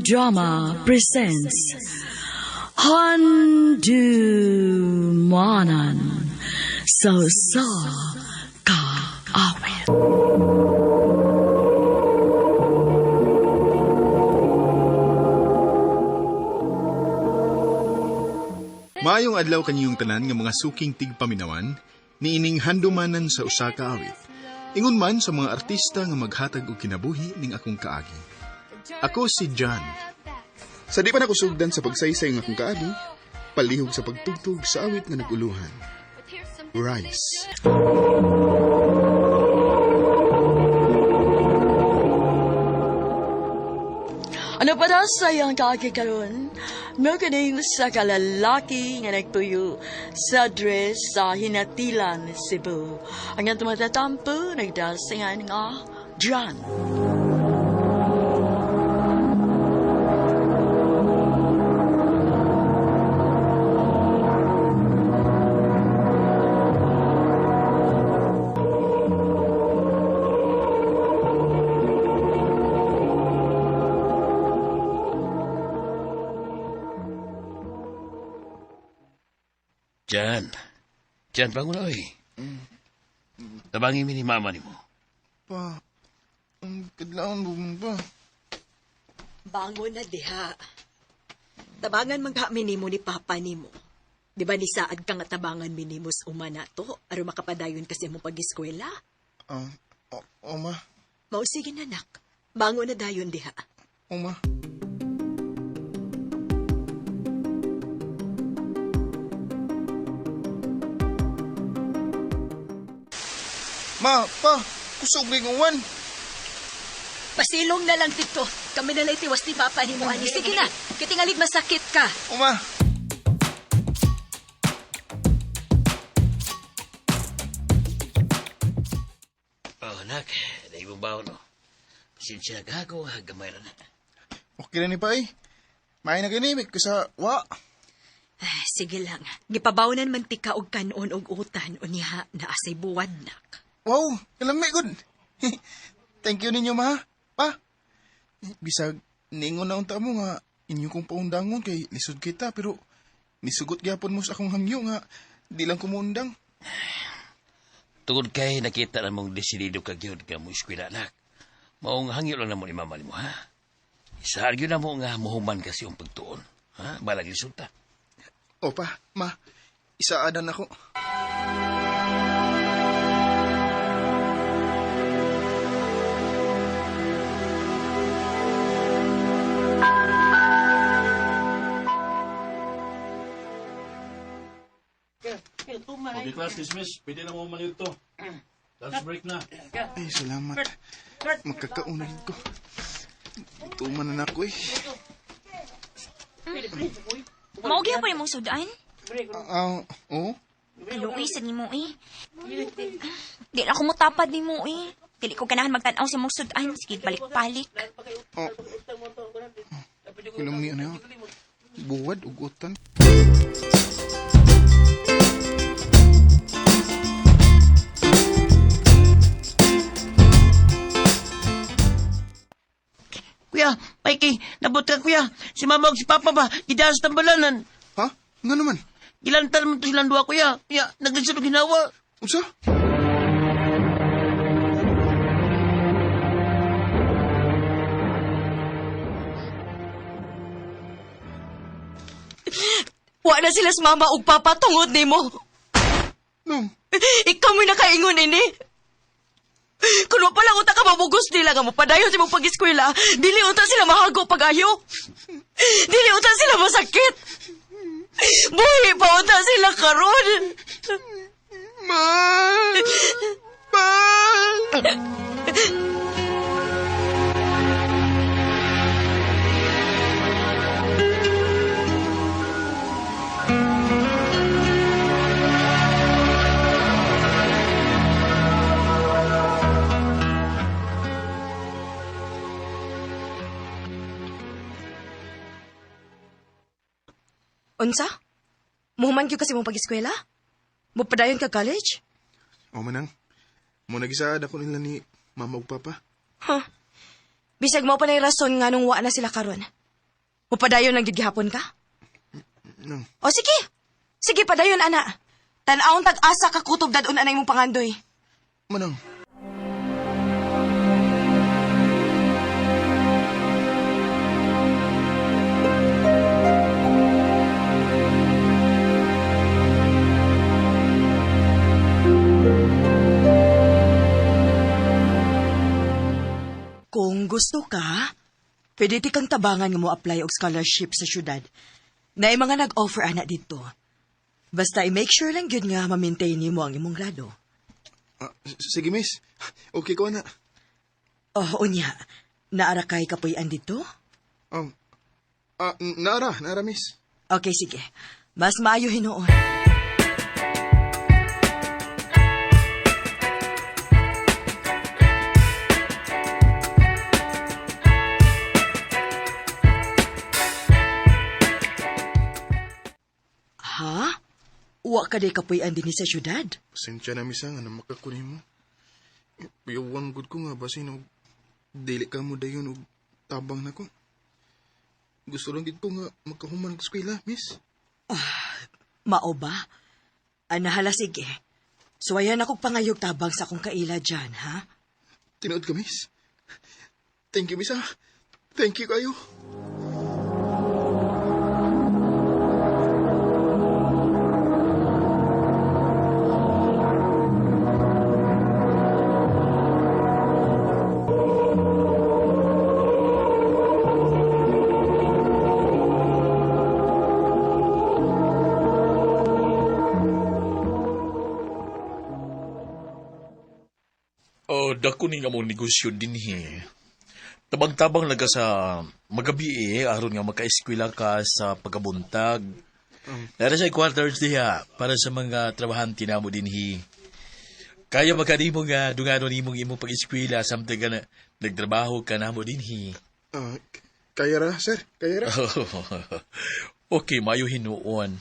Drama presents Handumanan sa Usa Ka Awit. Maayong adlaw kaniyong tanan nga mga suking tigpaminawan niining handumanan sa usa ka awit. Ingon man sa mga artista nga maghatag og kinabuhi ning akong kaagi. Ako si John. Sa di pa nakusugdan sa pagsaysay ng akong kaagi, palihog sa pagtugtog sa awit nga naguluhan. Rise. Ano pa daw sa iyang kaagi karon? Maganing sa kalalaki nga nagtuyo sa dress sa Hinatilan, Cebu. Ang iyang tumatatampo, nagdasingan nga John. Jan. Jan, bangon na, oy. Tabangin mi ni mama ni mo. Pa, ang kadlaon mo pa. Bangon na diha. Tabangan man ka minimo ni papa nimo. Di ba nisaad ka nga tabangan minimo sa uma nato aron makapadayon kasi mo pag-eskwela? Ah, oma, Mausige na nak. Bangon na dayon diha. oma. Ma, pa, kusog rin uwan. Pasilong na lang tito. Kami na lang tiwas ni papa nimo ani. Sige na, kitingalig masakit ka. Oma. Oh, anak. Dahil mong baon, no. Pasensya na ka ako, ha, gamay ra na. Okay na ni pa eh. May na ganimik sa wa. Ay, sige lang. Gipabawnan man tika og kanon og utan unya na asay buwad nak. Wow, kalami gud. Thank you ninyo ma. Pa. Bisag ningon na unta mo nga inyo kong paundangon kay lisod kita pero nisugot gyapon mo sa akong hangyo nga di lang ko muundang. Tungod kay nakita na mong desidido ka gyud nga mo eskwela, anak. Maong hangyo lang na mo ni mama ni mo, ha? Isahan gyud na mo nga muhuman kasi ang pagtuon. Ha? Balag resulta. Opa, ma, isaadan ako. Okay, class dismiss. Pwede na mo manito. Lunch break na. Ay, salamat. Magkakauna rin ko. Tuman na na ako eh. Mao gyapon imong sudan? Ah, oo? Kaluoy sa nimo eh. Di na ako motapad nimo eh. Dili ko ganahan magtan-aw sa imong sudan. Sige, balik-balik. Oh. Kulami ano yun? Buwad ug utan. Kuya, Mikey, nabot ka kuya. Si mama ug si papa ba, gidaas tambalanan. Ha? Nga naman? Gilantan mo to silang duha kuya. Kuya, naglisod og ginawa. Unsa? Wa na sila sa mama ug papa tungod nimo. No. Ikaw mo'y nakaingon ini. Kung wa pa lang unta ka mabugos nila nga mopadayon sa imong pag-eskwela, dili unta sila mahago pag-ayo. Dili unta sila masakit. Buhi pa unta sila karon. Ma! Ma! Unsa? Muhuman gyud kasi mong pag-eskwela? Mopadayon ka college? O manang, mo nagisaad ako nila ni mama ug papa. Huh. Bisag mo pa na rason nga nung wa na sila karon. Mupadayon lang gid gihapon ka? No. O sige. Sige, padayon, ana. Tan-awon tag-asa ka kutob dadon anay mong pangandoy. Manang. Kung gusto ka, pwede ti kang tabangan nga mo apply og scholarship sa syudad. Naay mga nag-offer ana dito. Basta i-make sure lang gyud nga ma-maintain nimo ang imong grado. Sige, miss. Okay ko na. Oh, unya. Naara kay kapuy-an dito? Naara, miss. Okay, sige. Mas maayo hinuon. Ha? Wa ka day kapuy-an dinhi sa syudad? Pasensya na, miss, nga makakunin mo. Yawan gud ko nga, basin og dili ka mo dayon og tabang na ko. Gusto lang gid ko nga makahuman og eskwela, miss. Mao ba? Anahala, sige. Suwayan akong pangayog tabang sa akong kaila dyan, ha? Tinuod ka, miss. Thank you, miss, ha. Thank you kayo. Oh, dako ni nga mo negosyo dinhi. Tabang-tabang laga sa magabi aron nga makaeskwela ka sa pagkabuntag. Dara sa quarters diha para sa mga trabahante namo dinhi. Kaya makanimo nga dungano nimong imong pag-eskwela samtang ka na nagtrabaho ka namo dinhi. Kaya ra, sir. Kaya ra. Okay, mayo hinuon.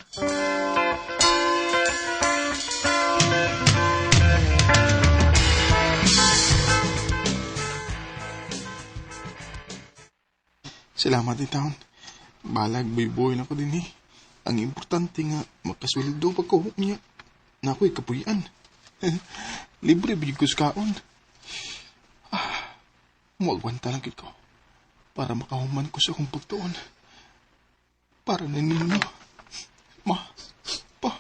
Salamat ni taon. Balag, boy-boy na ko din eh. Ang importante nga, makasweldo pa ko niya. Na ako'y kapuyan. Libre bigay ko sa kaon. Muagwanta lang ko. Para makahuman ko sa akong pagtuon. Para na ninyo. Ma, pa.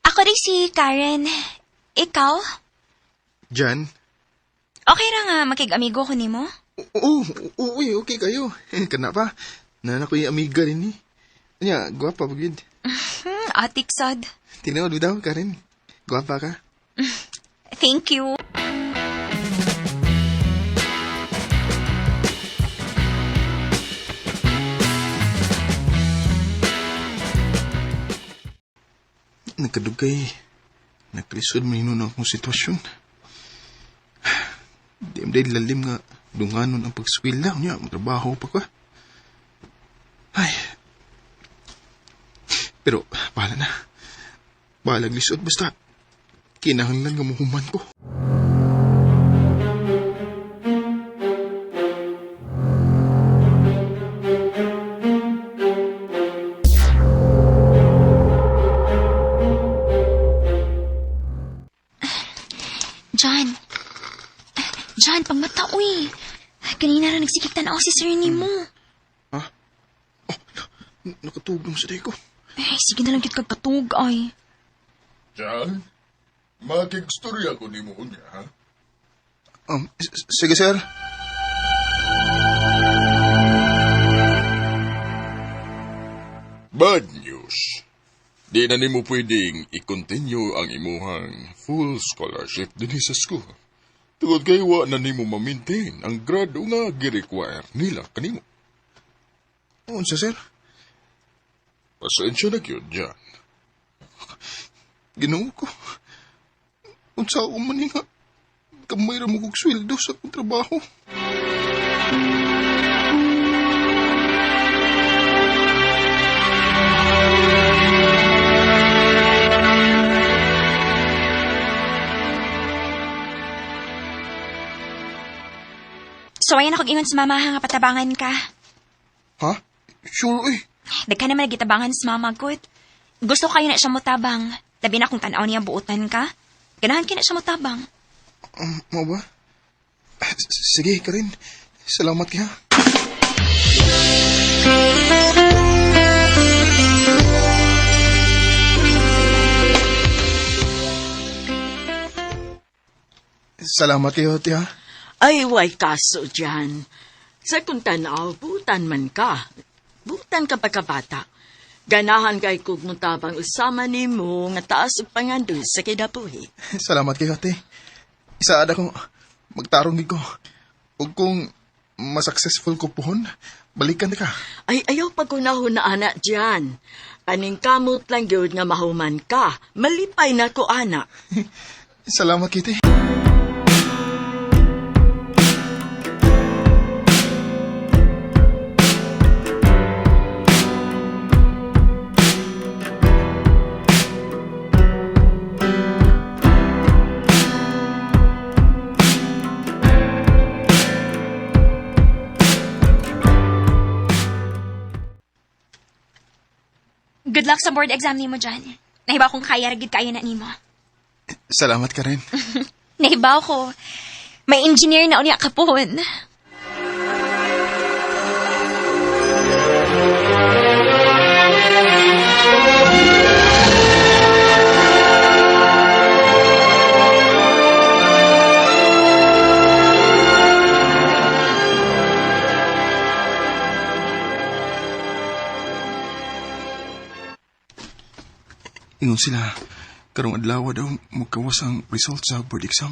Ako rin si Karen. Ikaw? Jan? Okay ra nga makig-amigo ko nimo? Oo, oo, okay kayo. Kana pa. Nana ko yung amiga rin eh. Anya, gwapa pa gid. Atik sad. Tinuod daw, Karen. Gwapa ka. Thank you. Nagkadugay. Nagkalisod man yun akong sitwasyon. Di am dahil lalim nga dunganon ang pagskwela. Nya, matrabaho pa ka. Ay. Pero, bahala na. Bahala lisod basta. Kinahanglan nga muhuman ko. John. John, pagmata, uy. Kanina ra nagsikip tanaw si sir nimo. Ha? Oh, nakatugong sa day ko. Ay, sige na lang kit kag katug, ay. John, makigstorya ko nimo unya, ha? Sige, sir. Bad news. Di na nimo pwedeng i-continue ang imuhang full scholarship dinhi sa school. Tungod kay wa na nimo ma-maintain ang grado nga gi-require nila kanimo. Unsa, sir? Pasensya na gyud, John. Ginoo ko. Unsa ako man nga. Kamay ra mo kog sweldo sa akong trabaho. So, ayan ako ingon sa mama ha, nga patabangan ka. Ha? Sure eh. Daghan naman nagitabangan sa mama, good. Gusto kayo na siya motabang. Labi na kung tanaw niya buotan ka. Ganahan kina siya motabang. Mao ba? Sige, Karin. Salamat kaya. Salamat kayo, tiya. Ay, way kaso dyan. Sa kung tanaw, butan man ka. Butan ka pagkabata. Ganahan kay kog mutabang usama nimo nga taas og pangandoy sa kinabuhi. Salamat kayo, ate. Isaad ako, magtarong gid ko. Ug kung masuccessful ko puhon, balikan ka. Ay, ayaw pagkunahon na anak dyan. Kaning kamot lang gyud nga mahuman ka. Malipay na ko, anak. Salamat, Kitty. Good luck sa board exam nimo dyan. Nahibaw kong kaya ragid kayo na nimo. Salamat ka rin. Nahibaw ko. May engineer na unya kapon. Ingon sila, karong adlaw daw magkawas ang result sa board exam.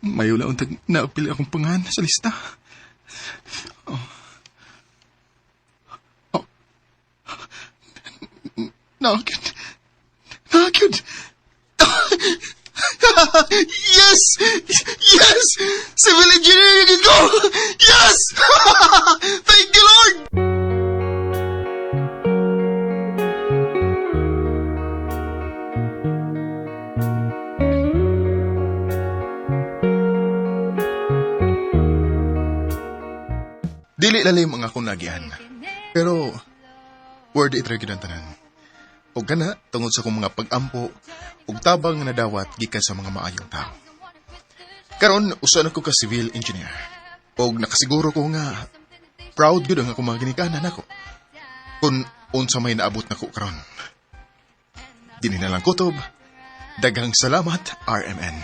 Mayo lang untag naapil akong pangan sa lista. Oh. Oh. Naakit. Naakit. Yes! Yes! Civil engineering ko! Yes! Thank you, Lord! Dili lalim ang akong nagian. Pero, worth it ra gyud ang tanan. Ug kana, tungod sa akong mga pag-ampo, ug tabang nga nadawat gikan sa mga maayong tao. Karon, usa na ko ka civil engineer. Ug nakasiguro ko nga, proud gyud ang akong mga ginikanan nako. Kung unsa may naabot nako karon. Dini na lang kutob. Daghang salamat, RMN.